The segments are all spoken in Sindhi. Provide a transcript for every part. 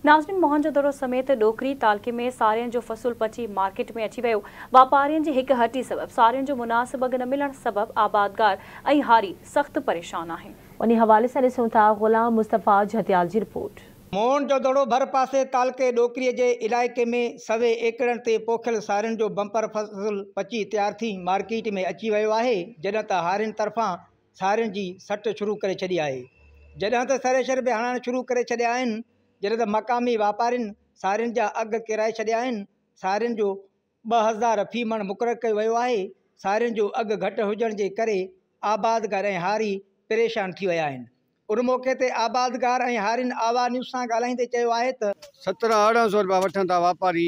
ناظرين موهن جو دڙو سميت ڏوڪري تعلقي ۾ سارين جو فصل پچي مارڪيٽ ۾ اچي ويو، واپارين جي هڪ هٽي سبب سارين جو مناسب اگهه نه ملڻ سبب آبادگار ۽ هاري سخت پريشان آهن. انهي حوالي سان ڏسون ٿا غلام مصطفيٰ جهتيال جي رپورٽ. موهن جو دڙو ڀر پاسي تعلقي ڏوڪري جي علائقي ۾ سوين ايڪڙن تي پوکيل سارين جو بمپر فصل پچي تيار ٿي مارڪيٽ ۾ اچي ويو آهي، جڏهن ته هارين طرفان سارين جي سٽ شروع ڪري ڇڏي آهي، جڏهن ته ٿريشر به هڻائڻ شروع ڪري ڇڏيا آهن، جڏهن ته مقامي واپارين سارين جا اگهه ڪيرائي ڇڏيا آهن، سارين جو 2000 في مڻ مقرر ڪيو ويو آهي، سارين جو اگهه گهٽ هجڻ جي ڪري آبادگار ۽ هاري پريشان ٿي ويا آهن. ان موقعي تي آبادگار ۽ هارين آوا نيوز سان ڳالهائيندي چيو آهي ته. سترهن ارڙهن سو رپيا وٺن ٿا واپاري،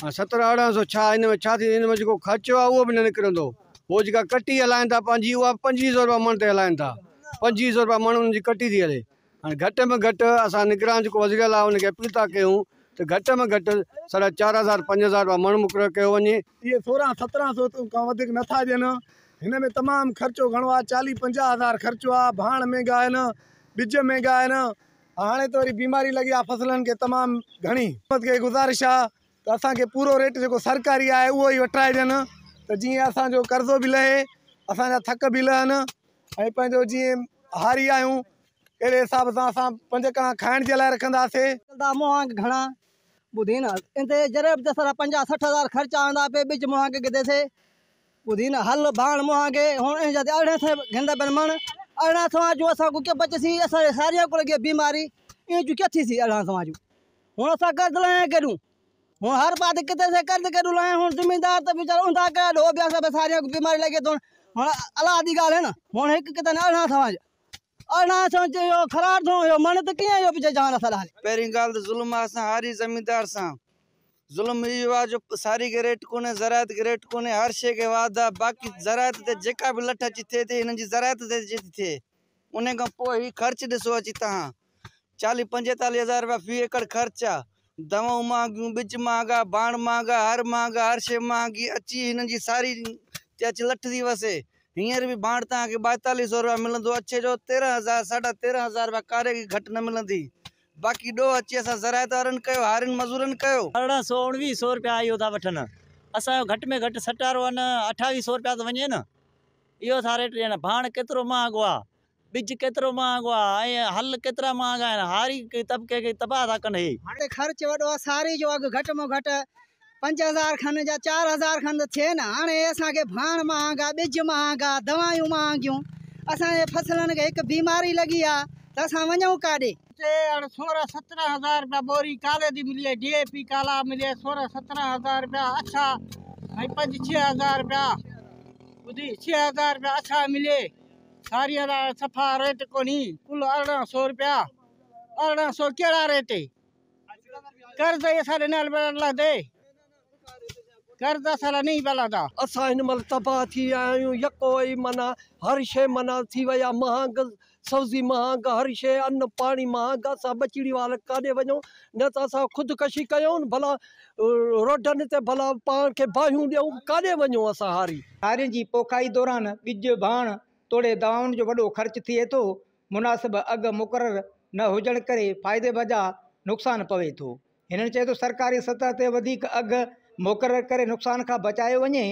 هاڻ سترهن ارڙهن سو ڇا ان ۾ ڇا ٿيندو، ان ۾ جيڪو خرچو آهي اهو به نه نڪرندو، هو جيڪا ڪٽي هلائن ٿا پنهنجي اها به 25 سو رپيا مڻ تي هلائن ٿا، 25 سو رپيا مڻ انهن جي ڪٽي ٿي هلي، هاڻي گهٽ ۾ گهٽ اسان نگران جيڪو وزير اعليٰ آهي ان کي اپيل ٿا ڪيون ته گهٽ ۾ گهٽ ساڍا چار هزار 5000 رپيا مڻ مقرر ڪيو وڃي. اهي سورهن سترهن سو کان وڌيڪ نه ٿا ڏين. هن ۾ تمام خرچو گهڻو آهي چاليهه 50 هزار خرچو آهي. ڀاڻ مهنگا آهن، ٻج مهنگا آهن. هاڻي ته وري بيماري لڳي آهي فصلن کي تمام گهڻي. حڪومت کي گذارش آهي ته اسان کي پورو ريٽ جيڪو سرڪاري آهي اهو ئي وٺرائي ڏين ته جيئن اسان جو قرضو به لهي، اسان جا ٿڪ به لهن ۽ پنهنجو جيئن هاري آهيون اهڙي حساب سان اسان پنج ڪڻا کائڻ جي لاء رکنداسي. چلدا مهانگ گهڻا ٻڌي نه انتي جريب تي سرا 50 60 هزار خرچ آندا پي ٻج مهانگ گدي سي ٻڌي نه هل ڀاڻ مهانگي هون ان جا 18 سو گهندا پن مڻ 18 سو جو اسان کو ڪي بچ سي اسان جي ساريا کو لڳي بيماري ان جو ڪي ٿي سي 18 سو جو هون اسان قرض لاهيان ڪيڏون هون هر بات ڪٿي سي قرض ڪيڏون لاهيان هون زميندار ته ويچارا اونڌا ڪيا ڏو به اسان ساريا کو بيماري لڳي ٿو هون الله the ڳالهه هي نه هون هڪ ڪٿي 18 سو جو 18 سو اهو خراب ٿو اهو مڻ ته ڪيئن اهو پڇي جهان اسان ڏانهن. پهرين ڳالهه ته ظلم آهي اسان هاري زميندار سان ظلم اهو آهي جو ساري کي ريٽ ڪونهي زراعت کي ريٽ ڪونهي هر شيء کي واڌ آهي باقي زراعت تي جيڪا به لٺ اچي ٿئي ٿي هنن جي زراعت تي اچي ٿي ٿئي انهي کان پوء هي خرچ ڏسو اچي تهان چاليهه پنجيتاليهه هزار رپيا في ايڪڙ خرچ آ دوائون مهانگيون ٻج مهانگا ڀاڻ مهانگا هر مهانگا هر شيء مهانگي اچي هنن جي ساري تي اچي لٺ ٿي وسي هينئر به ڀاڻ توهان کي 42 سو رپيا ملندو اڇي جو 13 هزار ساڍا 13 هزار رپيا ڪاري کي گهٽ نه ملندي باقي ڏوهه اچي اسان زراعت وارن ڪيو هارين مزورن ڪيو. 18 سو 19 سو رپيا اهو ٿا وٺن اسان جو گهٽ ۾ گهٽ سٽارو آهي نه 28 سو رپيا ته وڃي نه اهو ٿا ريٽ ڏين ڀاڻ ڪيترو مهانگو آهي ٻج ڪيترو مهانگو آهي ۽ هل ڪيترا مهانگا آهن، هاري طبقي کي تباهه ٿا ڪن هي. هاڻي خرچ وڏو آهي، ساري جو اگهه گهٽ ۾ گهٽ 5000 کن يا 4000 کن ته ٿئي نه، هاڻي اسان کي ڀاڻ مهانگا، ٻج مهانگا، دوائيون مهانگيون، اسان جي فصلن کي هڪ بيماري لڳي آهي ته اسان وڃون ڪاڏي؟ هتي هاڻي سورهن 17 هزار رپيا ٻوري ڪالي the ملي آهي، ڊي اي پي ڪالا ملي آهي سورهن 17 هزار رپيا اڇا ۽ پنج ڇهه هزار رپيا ٻڌي 6000 رپيا اڇا ملي. ساريء لاء صفا ريٽ ڪونهي، ڪل 18 سو رپيا. 18 سو ڪهڙا ريٽ؟ قرض ئي اسان ڏنل پيا لهندي، قرض اسان لاء نهين پيا لهندا. اسان هن مهل تباهه ٿي ويا آهيون، يڪو ئي معنيٰ هر شيء معنيٰ ٿي وئي آهي مهانگ، سبزي مهانگ، هر شيء ان پاڻي مهانگ، اسان ٻچڙي وال ڪاڏي وڃون، نه ته اسان خودڪشي ڪيون ڀلا روڊن تي ڀلا پاڻ کي باهيون ڏيون، ڪاڏي وڃون اسان هاري. هارين جي پوکائي دوران ٻج، ڀاڻ توڙي دوائن جو وڏو خرچ ٿئي ٿو، مناسب اگهه مقرر نه هجڻ ڪري فائدي بجاء نقصان پوي ٿو. هنن چيو ته سرڪاري سطح تي وڌيڪ اگهه مقرر ڪري نقصان کان بچايو وڃي.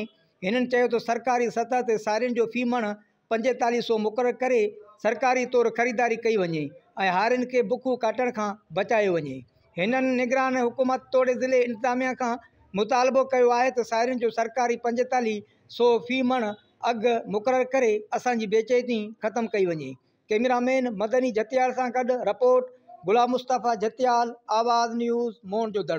هنن چيو ته سرڪاري سطح تي سارين جو في مڻ 45 سو مقرر ڪري سرڪاري طور خريداري ڪئي وڃي ۽ هارين کي بکون ڪاٽڻ کان بچايو وڃي. هنن نگران حڪومت توڙي ضلعي انتظاميا کان مطالبو ڪيو آهي ته سارين جو سرڪاري 45 سو في مڻ اگهه مقرر ڪري اسان جي بيچيني ختم ڪئي وڃي. ڪئميرا مين مدني جهتيال سان گڏ رپورٽ غلام مصطفيٰ جهتيال، آواز نيوز، موهن جو دڙو.